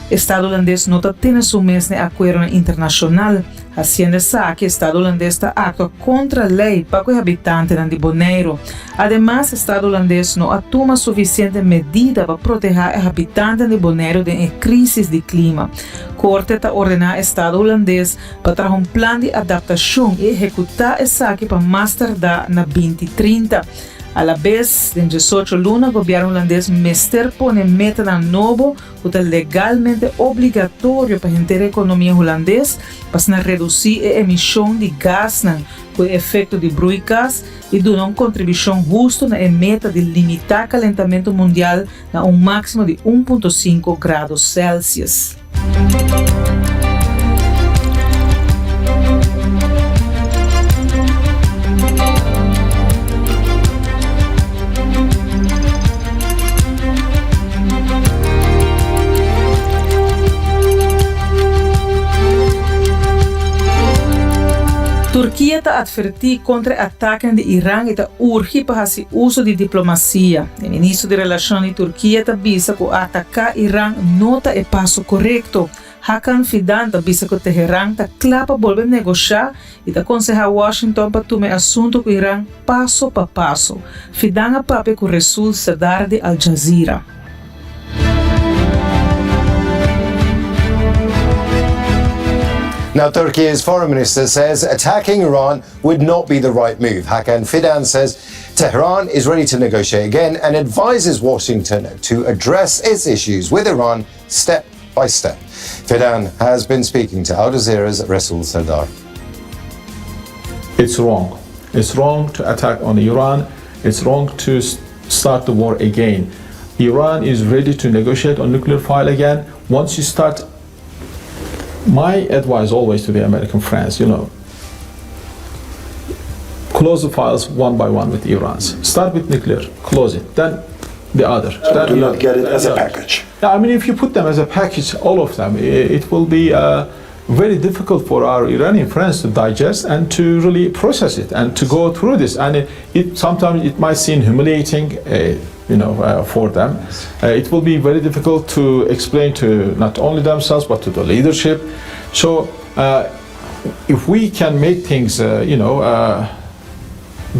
Estado Hulandes no ta tene su mes na e akuerdonan internashonal. Hasiendo esaki, Estado Hulandes ta aktua kontra lei pa ku e habitantenan di Boneiru. Ademas, Estado Hulandes no a tuma sufisiente medida pa protehá e habitantenan di Boneiru den e krísis di klima. Korte ta ordená Estado Hulandes pa traha un plan di adaptashon i ehekutá esaki pa mas tardá na 2030. Alabes, den diesocho luna gobièrnu hulandes mester pone metanan nobo ku ta legalmente obligatorio pa henter e ekonomia hulandes pa asina redusí e emishon di gasnan ku e efekto di broeikas i duna un kontribushon hustu na e meta di limitá kalentamentu mundial na un máksimo di un punto sinku grado Celsius. Turkia ta atvertí kontra e atakenan di Iran i ta urgi pa hasi uso di diplomasia. E ministro di Relashon di Turkia ta bisa ku ataká Iran no ta e paso korekto. Hakan Fidan ta bisa ku Teheran ta kla pa bolbe negoshá i ta konsehá Washington pa tuma e asuntu ku Iran paso pa paso. Fidan a papia ku Resul Serdar di Al Jazeera. Now Turkey's foreign minister says attacking Iran would not be the right move. Hakan Fidan says Tehran is ready to negotiate again and advises Washington to address its issues with Iran step by step. Fidan has been speaking to Al Jazeera's Rasul Serdar. It's wrong. It's wrong to attack on Iran. It's wrong to start the war again. Iran is ready to negotiate on nuclear file again. Once you start, my advice always to the American friends, you know, close the files one by one with Iran's. Start with nuclear, close it, then the other. So do not get it as a package. Yeah, I mean, if you put them as a package, all of them, it will be uh, very difficult for our Iranian friends to digest and to really process it and to go through this. And it, it sometimes it might seem humiliating, uh, you know, uh, for them. Uh, it will be very difficult to explain to not only themselves but to the leadership. So uh, if we can make things, uh, you know, uh,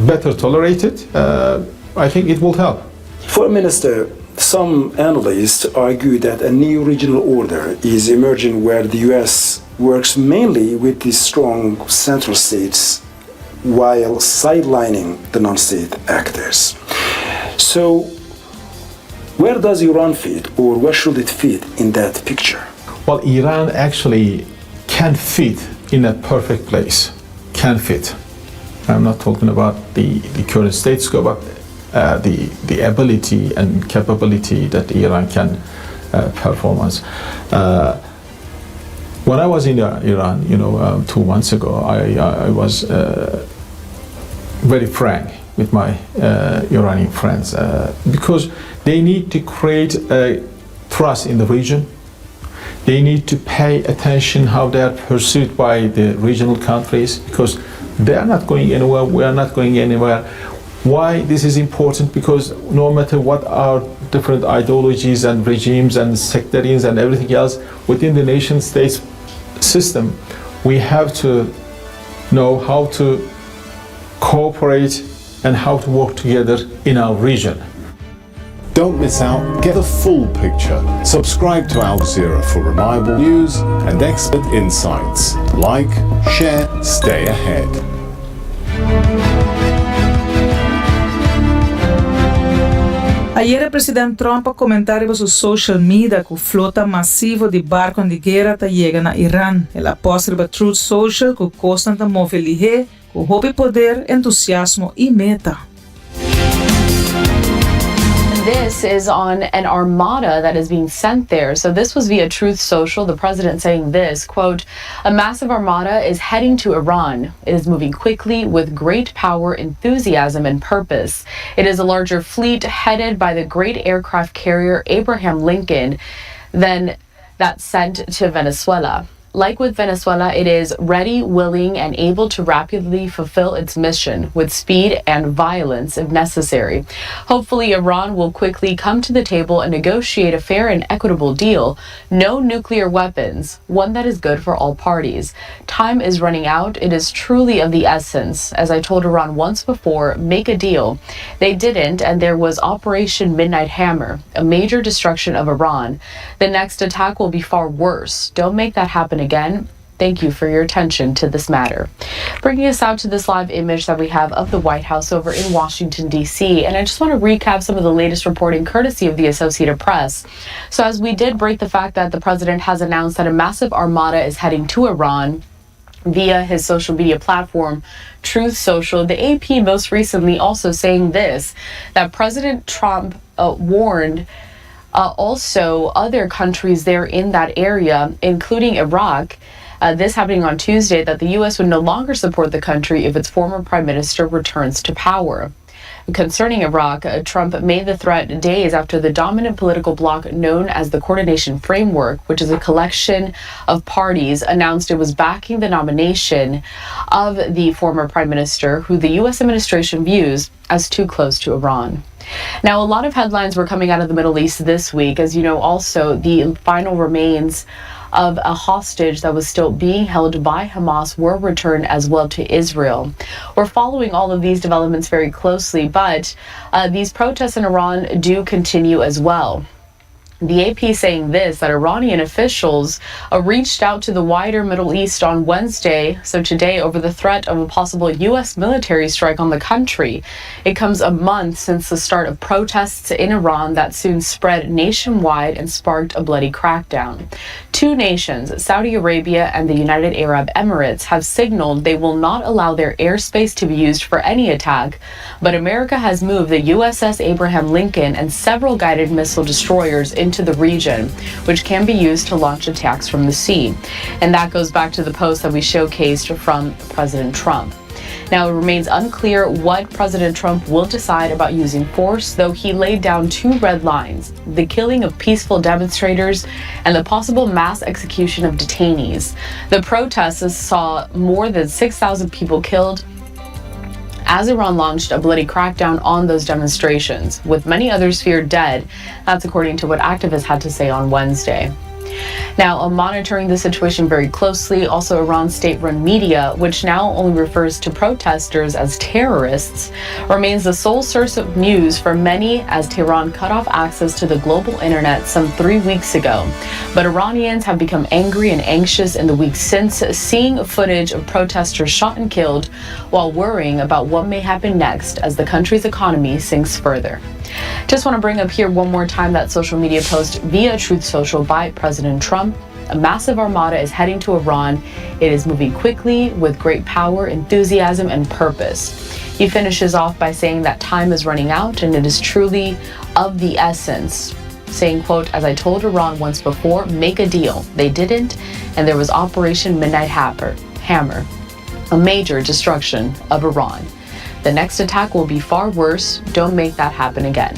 better tolerated, I think it will help. Foreign Minister, some analysts argue that a new regional order is emerging where the US works mainly with the strong central states while sidelining the non state actors. So, where does Iran fit, or where should it fit in that picture? Well, Iran actually can fit in a perfect place. Can fit. I'm not talking about the, the current status quo, but uh, the, the ability and capability that Iran can uh, perform. Uh, when I was in Iran, you know, um, two months ago, I, I was uh, very frank with my uh, Iranian friends uh, because they need to create a trust in the region. They need to pay attention how they are pursued by the regional countries because they are not going anywhere, we are not going anywhere. Why this is important? Because no matter what our different ideologies and regimes and sectarians and everything else within the nation states system, we have to know how to cooperate and how to work together in our region. Don't miss out. Get the full picture. Subscribe to Al Jazeera for reliable news and expert insights. Like, share, stay ahead. Ayera president Trump a comenta riba su social media cu flota masivo di barconan di guera ta yega na Iran. El a post riba Truth Social cu cosnan ta move lihe, cu hopi poder, entusiasmo y meta. This is on an armada that is being sent there. So this was via Truth Social, the president saying this, quote, a massive armada is heading to Iran. It is moving quickly with great power, enthusiasm, and purpose. It is a larger fleet headed by the great aircraft carrier Abraham Lincoln than that sent to Venezuela. Like with Venezuela, it is ready, willing, and able to rapidly fulfill its mission with speed and violence if necessary. Hopefully, Iran will quickly come to the table and negotiate a fair and equitable deal. No nuclear weapons, one that is good for all parties. Time is running out. It is truly of the essence. As I told Iran once before, make a deal. They didn't, and there was Operation Midnight Hammer, a major destruction of Iran. The next attack will be far worse. Don't make that happen again. Thank you for your attention to this matter. Bringing us out to this live image that we have of the White House over in Washington, D.C. And I just want to recap some of the latest reporting courtesy of the Associated Press. So, as we did break the fact that the president has announced that a massive armada is heading to Iran via his social media platform, Truth Social, the AP most recently also saying this that President Trump uh, warned uh, also other countries there in that area, including Iraq. Uh, this happening on Tuesday, that the U.S. would no longer support the country if its former prime minister returns to power. Concerning Iraq, uh, Trump made the threat days after the dominant political bloc known as the Coordination Framework, which is a collection of parties, announced it was backing the nomination of the former prime minister, who the U.S. administration views as too close to Iran. Now, a lot of headlines were coming out of the Middle East this week. As you know, also the final remains of a hostage that was still being held by Hamas were returned as well to Israel. We're following all of these developments very closely, but uh, these protests in Iran do continue as well. The AP saying this that Iranian officials uh, reached out to the wider Middle East on Wednesday, so today, over the threat of a possible U.S. military strike on the country. It comes a month since the start of protests in Iran that soon spread nationwide and sparked a bloody crackdown. Two nations, Saudi Arabia and the United Arab Emirates, have signaled they will not allow their airspace to be used for any attack, but America has moved the USS Abraham Lincoln and several guided missile destroyers into the region, which can be used to launch attacks from the sea. And that goes back to the post that we showcased from President Trump. Now, it remains unclear what President Trump will decide about using force, though he laid down two red lines the killing of peaceful demonstrators and the possible mass execution of detainees. The protests saw more than 6,000 people killed as Iran launched a bloody crackdown on those demonstrations, with many others feared dead. That's according to what activists had to say on Wednesday. Now, uh, monitoring the situation very closely, also Iran's state run media, which now only refers to protesters as terrorists, remains the sole source of news for many as Tehran cut off access to the global internet some three weeks ago. But Iranians have become angry and anxious in the weeks since, seeing footage of protesters shot and killed while worrying about what may happen next as the country's economy sinks further. Just want to bring up here one more time that social media post via Truth Social by President Trump. A massive armada is heading to Iran. It is moving quickly with great power, enthusiasm, and purpose. He finishes off by saying that time is running out and it is truly of the essence saying, quote, as I told Iran once before, make a deal. They didn't, and there was Operation Midnight Hammer, a major destruction of Iran. The next attack will be far worse. Don't make that happen again.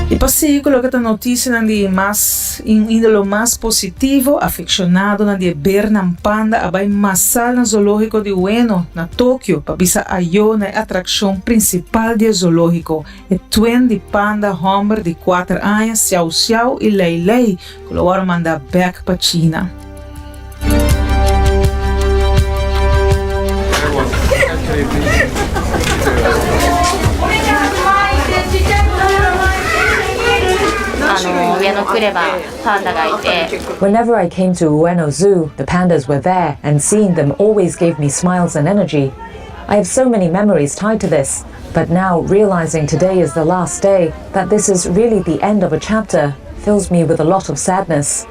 I pa sigui ku loke ta notisianan di mas índolo mas positivo, afekshonadonan di e bernan panda a bai masal na Zoológiko di Ueno, na Tokio, pa bisa ayó na e atrakshon prinsipal di e zoológiko, E twin di panda hòmber di kuater aña, Xiao Xiao i Lei Lei, ku lo wòrdu mandá bèk pa China. Whenever I came to Ueno Zoo, the pandas were there, and seeing them always gave me smiles and energy. I have so many memories tied to this. But now, realizing today is the last day, that this is really the end of a chapter, fills me with a lot of sadness.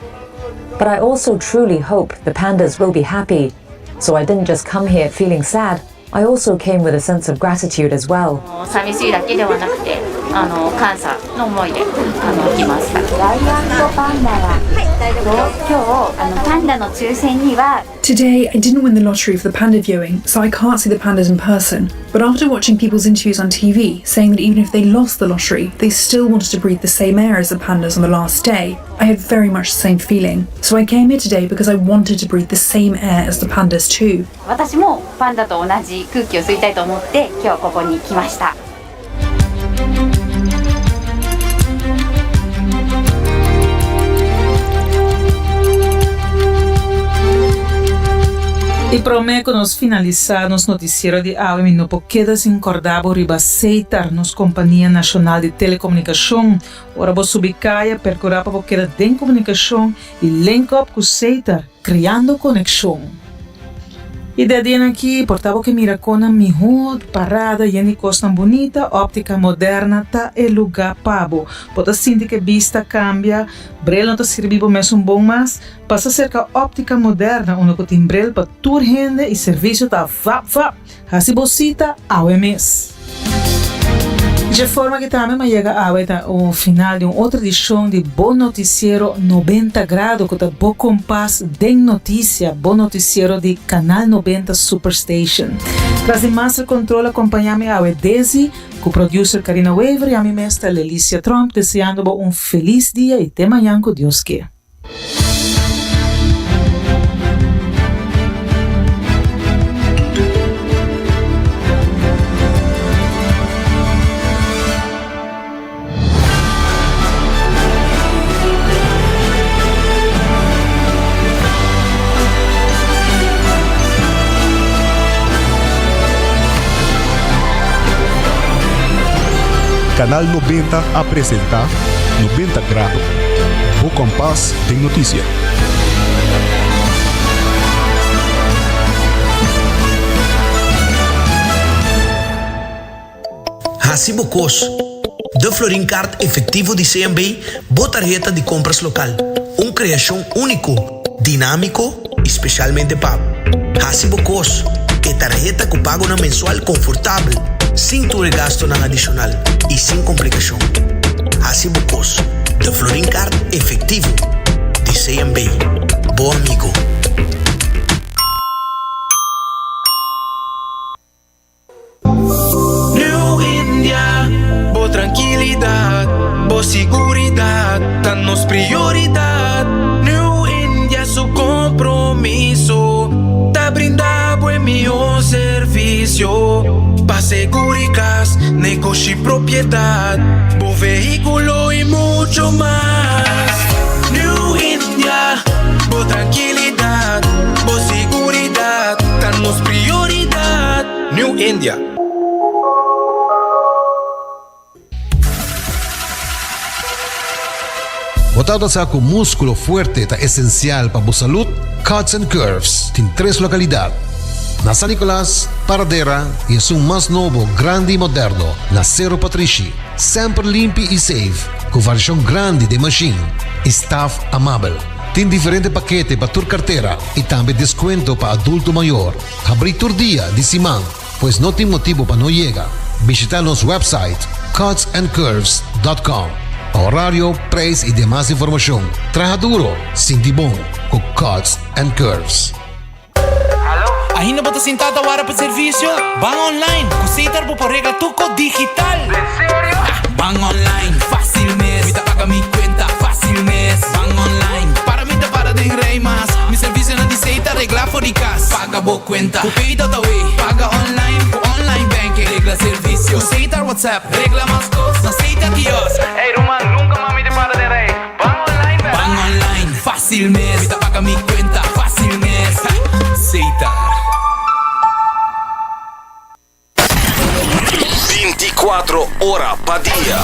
But I also truly hope the pandas will be happy. So I didn't just come here feeling sad, I also came with a sense of gratitude as well. 寂しいだけではなくてあの感謝の思いであの来ました。ジャイアントパンダは、今日あのパンダの抽選には Today, I didn't win the lottery for the panda viewing, so I can't see the pandas in person. But after watching people's interviews on TV saying that even if they lost the lottery, they still wanted to breathe the same air as the pandas on the last day, I had very much the same feeling. So I came here today because I wanted to breathe the same air as the pandas too. 私もパンダと同じ空気を吸いたいと思って今日ここに来ました。I promé ku nos finalisá nos notisiero di awe mi no por keda sin kòrda bo riba Seitar, nos kompania nashonal di telekomunikashon. Ora bo subi kaya, perkurá pa bo keda den komunikashon i link up ku Seitar, kreando konekshon. I de dianan aki por ta bo ke mira kon nan mihó parada yen di kosnan bunita, Óptica Moderna ta e lugá pa bo. Bo ta sinti ku e bista kambia, brel no ta sirbi bo mesun bon mas? Pasa serka Óptica Moderna unda ku tin brel pa tur hende i servisio ta vap vap! Hasi bo sita awe mes. Dje forma ki tambe m'a yega awe ta un final di un otro edishon di Bo Notisiero 90 Grado ku ta bo kompas den notisia, bo notisiero di Kanal 90 Superstation. Tras di master control akompañá mi awe Desi ku producer Karina Wever i ami mes ta Lelicia Tromp deseando bo un felis dia i te mañan ku Dios ke. Canal 90 a presenta 90 Grado. Bo kompas den notisia. Hasi bo kos. De Florin Card efectivo di CMB, bo tarheta di compras local. Un creacion unico, dinamico y specialmente pa bo. Hasi bo kos. E tarheta ku pagonan mensual konfortabel, sin tur e gastonan adishonal i sin komplikashon. Hasi bo kos. De Florin Card efektivo di CMB. Bo amigo. New India, bo trankilidat, bo siguridat ta nos prioridat. New India su kompromiso ta brinda bo e mihó servisio pa seguri kas, negoshi, propiedat, bo vehíkulo i mucho mas. New India, bo trankilidat, bo siguridat ta nos prioridat. New India. Bo tabata sa ku múskulo fuerte ta esensial pa bo salud? Cuts and Curves tin tres lokalidat, na San Nicolas, Paradera i esun mas nobo, grandi i moderno na Sero Patrishi. Semper limpi i safe, ku variashon grandi den mashin i staf amabel. Tin diferente pakete pa tur kartera i tambe deskuento pa adulto mayor. Habrí tur dia di siman, pues no tin motibu pa no yega. Bishita nos website cutsandcurves.com pa horario, prijs i demas informashon. Traha duro, sinti bon ku Cuts and Curves. Ainda bo ta sintá ta wara pa servisio? Ban online! Ku Setar bo por regla tur kos digital! Den serio? Ban online, fásil mes! Mi ta paga mi kuenta, fásil mes! Ban online, para mi ta para den rei mas! Mi servisionan di Setar regla for di kas! Paga bo kuenta ku Pay.awe! Paga online ku online banking! Regla servisio ku Setar WhatsApp! Regla mas kos na Setar kiosk! Ey ruman, nunka mas mi ta para den rei! Ban online bera! Ban online, fásil mes! Mi ta paga mi kuenta, fásil mes! Setar. 24 ora pa dia,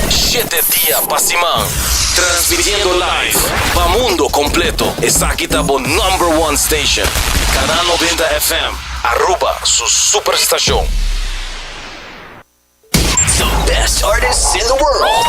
shete dia pa siman. Transmitiendo live pa mundo completo. Esaki ta bo number one station. Canal 90 FM, Aruba su superstacion. The best artists in the world.